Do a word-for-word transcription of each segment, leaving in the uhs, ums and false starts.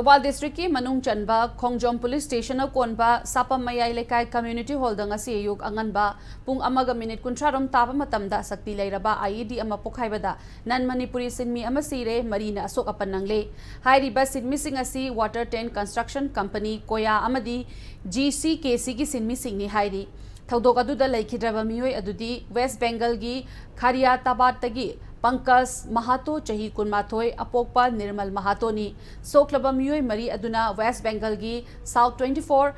ꯊꯧꯕꯥꯜ ꯗꯤꯁꯇ꯭ꯔꯤꯛꯀꯤ ꯃꯅꯨꯡ ꯆꯟꯕ ꯈꯣꯡꯖꯣꯝ ꯄꯨꯂꯤꯁ ꯁ꯭ꯇꯦꯁꯟꯅ ꯀꯣꯟꯕ ꯁꯥꯄꯝ ꯃꯌꯥꯏ ꯂꯩꯀꯥꯏ ꯀꯝꯃ꯭ꯌꯨꯅꯤꯇꯤ ꯍꯣꯜꯗ ꯉꯁꯤ ꯑꯌꯨꯛ ꯑꯉꯟꯕ ꯄꯨꯡ ꯑꯃꯒ ꯃꯤꯅꯤꯠ ꯀꯨꯟꯊ꯭ꯔꯥ ꯔꯣꯝ ꯇꯥꯕ ꯃꯇꯝꯗ ꯁꯛꯇꯤ ꯂꯩꯔꯕ IED ꯑꯃ ꯄꯣꯈꯥꯏꯕꯗ ꯅꯟ ꯃꯅꯤꯄꯨꯔꯤ ꯁꯤꯟꯃꯤ ꯑꯃ ꯁꯤꯔꯦ, ꯃꯔꯤꯅ ꯑꯁꯣꯛ ꯑꯄꯟ ꯅꯪꯂꯦ꯫ ꯍꯥꯏꯔꯤꯕ ꯁꯤꯟꯃꯤꯁꯤꯡ ꯑꯁꯤ Water Tank Construction Company, ꯀꯣꯌꯥ ꯑꯃꯗꯤ GCKCꯒꯤ ꯁꯤꯟꯃꯤꯁꯤꯡꯅꯤ ꯍꯥꯏꯔꯤ꯫ ꯊꯧꯗꯣꯛ ꯑꯗꯨꯗ ꯂꯩꯈꯤꯗ꯭ꯔꯕ ꯃꯤꯑꯣꯏ ꯑꯗꯨꯗꯤ ꯋꯦꯁ ꯕꯦꯡꯒꯜꯒꯤ ꯈꯥꯔꯤꯌꯥꯇꯥꯕꯥꯗꯇꯒꯤ ꯄꯪꯀꯖ ꯃꯍꯥꯇꯣ, ꯆꯍꯤ ꯀꯨꯟꯃꯥꯊꯣꯏ, ꯑꯄꯣꯛꯄ ꯅꯤꯔꯃꯜ ꯃꯍꯥꯇꯣꯅꯤ꯫ ꯁꯣꯛꯂꯕ ꯃꯤꯑꯣꯏ ꯃꯔꯤ ꯑꯗꯨꯅ ꯋꯦꯁ ꯕꯦꯡꯒꯜꯒꯤ South twenty four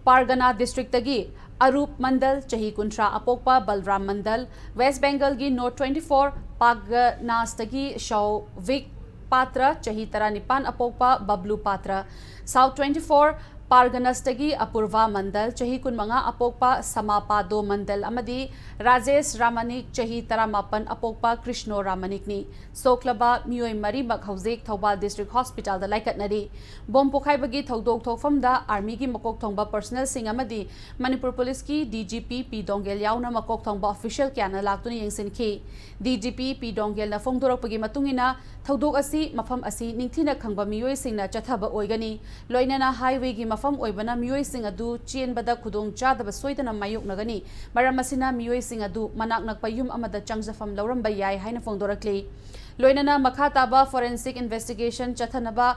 Pargana districtꯇꯒꯤ ꯑꯔꯨꯞ ꯃꯟꯗꯜ, ꯆꯍꯤ ꯀꯨꯟꯊ꯭ꯔꯥ, ꯑꯄꯣꯛꯄ ꯕꯜꯔꯥꯝ ꯃꯟꯗꯜ, ꯋꯦꯁ ꯕꯦꯡꯒꯜꯒꯤ North twenty four Parganasꯇꯒꯤ ꯁꯧꯚꯤꯛ ꯄꯥꯇ꯭ꯔ, ꯆꯍꯤ ꯇꯔꯥꯅꯤꯄꯥꯟ, ꯑꯄꯣꯛꯄ ꯕꯕ꯭ꯂꯨ ꯄꯥꯇ꯭ꯔ, South twenty four Parganasꯇꯒꯤ ꯑꯄꯨꯔꯚꯥ ꯃꯟꯗꯜ, ꯆꯍꯤ ꯀꯨꯟꯃꯉꯥ, ꯑꯄꯣꯛꯄ ꯁꯃꯥꯄꯥꯗꯣ ꯃꯟꯗꯜ ꯑꯃꯗꯤ ꯔꯥꯖꯦꯁ ꯔꯥꯃꯅꯤꯛ, ꯆꯍꯤ ꯇꯔꯥꯃꯥꯄꯟ, ꯑꯄꯣꯛꯄ ꯀ꯭ꯔꯤꯁꯅꯣ ꯔꯥꯃꯅꯤꯛꯅꯤ꯫ ꯁꯣꯛꯂꯕ ꯃꯤꯑꯣꯏ ꯃꯔꯤꯃꯛ ꯍꯧꯖꯤꯛ ꯊꯧꯕꯥꯜ ꯗꯤꯁꯇ꯭ꯔꯤꯛ ꯍꯣꯁꯄꯤꯇꯥꯜꯗ ꯂꯥꯏꯀꯠꯅꯔꯤ꯫ ꯕꯣꯝ ꯄꯣꯈꯥꯏꯕꯒꯤ ꯊꯧꯗꯣꯛ ꯊꯣꯛꯐꯝꯗ ꯑꯥꯔꯃꯤꯒꯤ ꯃꯀꯣꯛ ꯊꯣꯡꯕ ꯄꯔꯁꯅꯦꯜꯁꯤꯡ ꯑꯃꯗꯤ ꯃꯅꯤꯄꯨꯔ ꯄꯨꯂꯤꯁꯀꯤ DGP ꯄꯤ ꯗꯣꯡꯒꯦꯜ ꯌꯥꯎꯅ ꯃꯀꯣꯛ ꯊꯣꯡꯕ ꯑꯣꯐꯤꯁꯤꯌꯦꯜ ꯀꯌꯥꯅ ꯂꯥꯛꯇꯨꯅ ꯌꯦꯡꯁꯤꯟꯈꯤ꯫ DGP ꯄꯤ ꯗꯣꯡꯒꯦꯜꯅ ꯐꯣꯡꯗꯣꯔꯛꯄꯒꯤ ꯃꯇꯨꯡ ꯏꯟꯅ, ꯊꯧꯗꯣꯛ ꯑꯁꯤ ꯃꯐꯝ ꯑꯁꯤ ꯅꯤꯡꯊꯤꯅ ꯈꯪꯕ ꯃꯤꯑꯣꯏꯁꯤꯡꯅ ꯆꯠꯊꯕ ꯑꯣꯏꯒꯅꯤ꯫ ꯂꯣꯏꯅꯅ ꯍꯥꯏꯋꯦꯒꯤ ꯃꯐꯝ ꯑꯣꯏꯕꯅ ꯃꯤꯑꯣꯏꯁꯤꯡ ꯑꯗꯨ ꯆꯦꯟꯕꯗ ꯈꯨꯗꯣꯡ ꯆꯥꯗꯕ ꯁꯣꯏꯗꯅ ꯃꯥꯌꯣꯛꯅꯒꯅꯤ꯫ ꯃꯔꯝ ꯑꯁꯤꯅ ꯃꯤꯑꯣꯏꯁꯤꯡ ꯑꯗꯨ ꯃꯅꯥꯛ ꯅꯛꯄ ꯌꯨꯝ ꯑꯃꯗ ꯆꯪꯖꯐꯝ ꯂꯧꯔꯝꯕ ꯌꯥꯏ ꯍꯥꯏꯅ ꯐꯣꯡꯗꯣꯔꯛꯂꯤ꯫ ꯂꯣꯏꯅꯅ ꯃꯈꯥ ꯇꯥꯕ forensic investigation ꯆꯠꯊꯅꯕ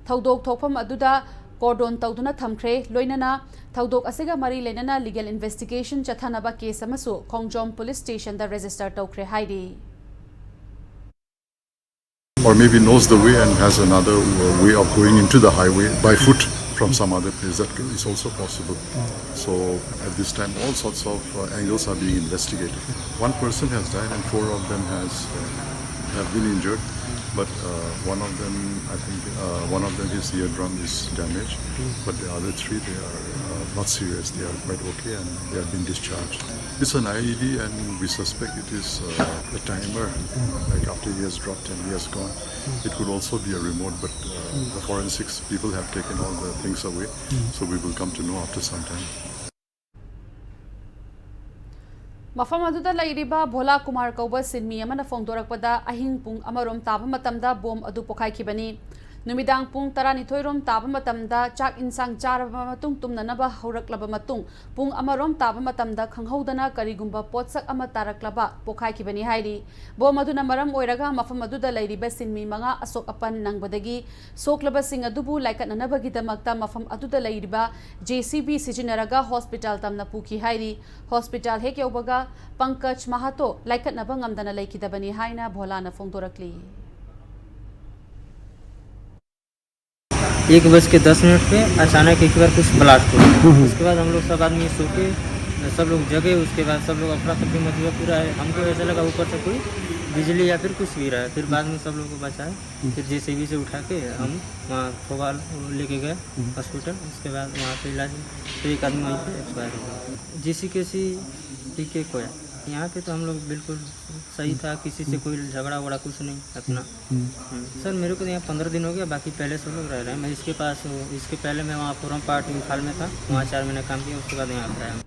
ꯊꯧꯗꯣꯛ ꯊꯣꯛꯐꯝ ꯑꯗꯨꯗ cordon ꯇꯧꯗꯨꯅ ꯊꯝꯈ꯭ꯔꯦ꯫ ꯂꯣꯏꯅꯅ ꯊꯧꯗꯣꯛ ꯑꯁꯤꯒ ꯃꯔꯤ ꯂꯩꯅꯅ legal investigation ꯆꯠꯊꯅꯕ case ꯑꯃꯁꯨ ꯈꯣꯡꯖꯣꯝ ꯄꯨꯂꯤꯁ ꯁ꯭ꯇꯦꯁꯟꯗ register ꯇꯧꯈ꯭ꯔꯦ ꯍꯥꯏꯔꯤ꯫ Or maybe knows the way and has another uh, way of going into the highway by foot from some other place. That is also possible. So at this time, all sorts of uh, angles are being investigated. One person has died and four of them has uh, have been injured, but uh, one of them, I think, uh, one of them, his eardrum is damaged, but the other three, they are uh, not serious. They are quite okay and they have been discharged. It's an IED, and we suspect it is uh, a timer. Like after he has dropped and he has gone, it could also be a remote, but uh, the forensics people have taken all the things away, so we will come to know after some time. ꯃꯐꯝ ꯑꯗꯨꯗ ꯂꯩꯔꯤꯕ ꯚꯣꯂꯥ ꯀꯨꯃꯥꯔ ꯀꯧꯕ ꯁꯤꯟꯃꯤ ꯑꯃꯅ ꯐꯣꯡꯗꯣꯔꯛꯄꯗ, ꯑꯍꯤꯡ ꯄꯨꯡ ꯑꯃꯔꯣꯝ ꯇꯥꯕ ꯃꯇꯝꯗ ꯕꯣꯝ ꯑꯗꯨ ꯄꯣꯈꯥꯏꯈꯤꯕꯅꯤ꯫ ꯅꯨꯃꯤꯗꯥꯡ ꯄꯨꯡ ꯇꯔꯥꯅꯤꯊꯣꯏ ꯔꯣꯝ ꯇꯥꯕ ꯃꯇꯝꯗ ꯆꯥꯛ ꯏꯟꯁꯥꯡ ꯆꯥꯔꯕ ꯃꯇꯨꯡ, ꯇꯨꯝꯅꯅꯕ ꯍꯧꯔꯛꯂꯕ ꯃꯇꯨꯡ, ꯄꯨꯡ ꯑꯃ ꯔꯣꯝ ꯇꯥꯕ ꯃꯇꯝꯗ ꯈꯪꯍꯧꯗꯅ ꯀꯔꯤꯒꯨꯝꯕ ꯄꯣꯠꯁꯛ ꯑꯃ ꯇꯥꯔꯛꯂꯕ ꯄꯣꯈꯥꯏꯈꯤꯕꯅꯤ ꯍꯥꯏꯔꯤ꯫ ꯕꯣꯝ ꯑꯗꯨꯅ ꯃꯔꯝ ꯑꯣꯏꯔꯒ ꯃꯐꯝ ꯑꯗꯨꯗ ꯂꯩꯔꯤꯕ ꯁꯤꯟꯃꯤ ꯃꯉꯥ ꯑꯁꯣꯛ ꯑꯄꯟ ꯅꯪꯕꯗꯒꯤ ꯁꯣꯛꯂꯕꯁꯤꯡ ꯑꯗꯨꯕꯨ ꯂꯥꯏꯀꯠꯅꯅꯕꯒꯤꯗꯃꯛꯇ ꯃꯐꯝ ꯑꯗꯨꯗ ꯂꯩꯔꯤꯕ J C B ꯁꯤꯖꯤꯟꯅꯔꯒ ꯍꯣꯁꯄꯤꯇꯥꯜ ꯇꯝꯅ ꯄꯨꯈꯤ ꯍꯥꯏꯔꯤ꯫ ꯍꯣꯁꯄꯤꯇꯥꯜ ꯍꯦꯛ ꯌꯧꯕꯒ ꯄꯪꯀꯖ ꯃꯍꯥꯇꯣ ꯂꯥꯏꯀꯠꯅꯕ ꯉꯝꯗꯅ ꯂꯩꯈꯤꯗꯕꯅꯤ ꯍꯥꯏꯅ ꯚꯣꯂꯥꯅ ꯐꯣꯡꯗꯣꯔꯛꯂꯤ꯫ एक बज के दस मिनट पे अचानक एक बार कुछ ब्लास्ट हुआ। उसके बाद हम लोग सब आदमी सो के, सब लोग जगे। उसके बाद सब लोग अफरा तफरी मच गया पूरा। हमको ऐसा लगा ऊपर से कोई बिजली या फिर कुछ गिरा है। फिर बाद में सब लोग को बचाया, फिर J C B से उठा के हम वहाँ थोवाल लेके गए हॉस्पिटल। उसके बाद वहाँ पे इलाज, तो एक आदमी वहीं पे एक्सपायर हो गया। J C K C P K कोया। यहाँ पे तो हम लोग बिल्कुल सही था, किसी से कोई झगड़ा वगड़ा कुछ नहीं अपना। हम्म। सर, मेरे को तो यहाँ पंद्रह दिन हो गया, बाकी पहले से लोग रह रहे हैं। मैं इसके पास हूँ, इसके पहले मैं वहाँ फोरम पार्ट इम्फाल में था, वहाँ चार महीने काम किया, उसके बाद यहाँ पर आया हूँ।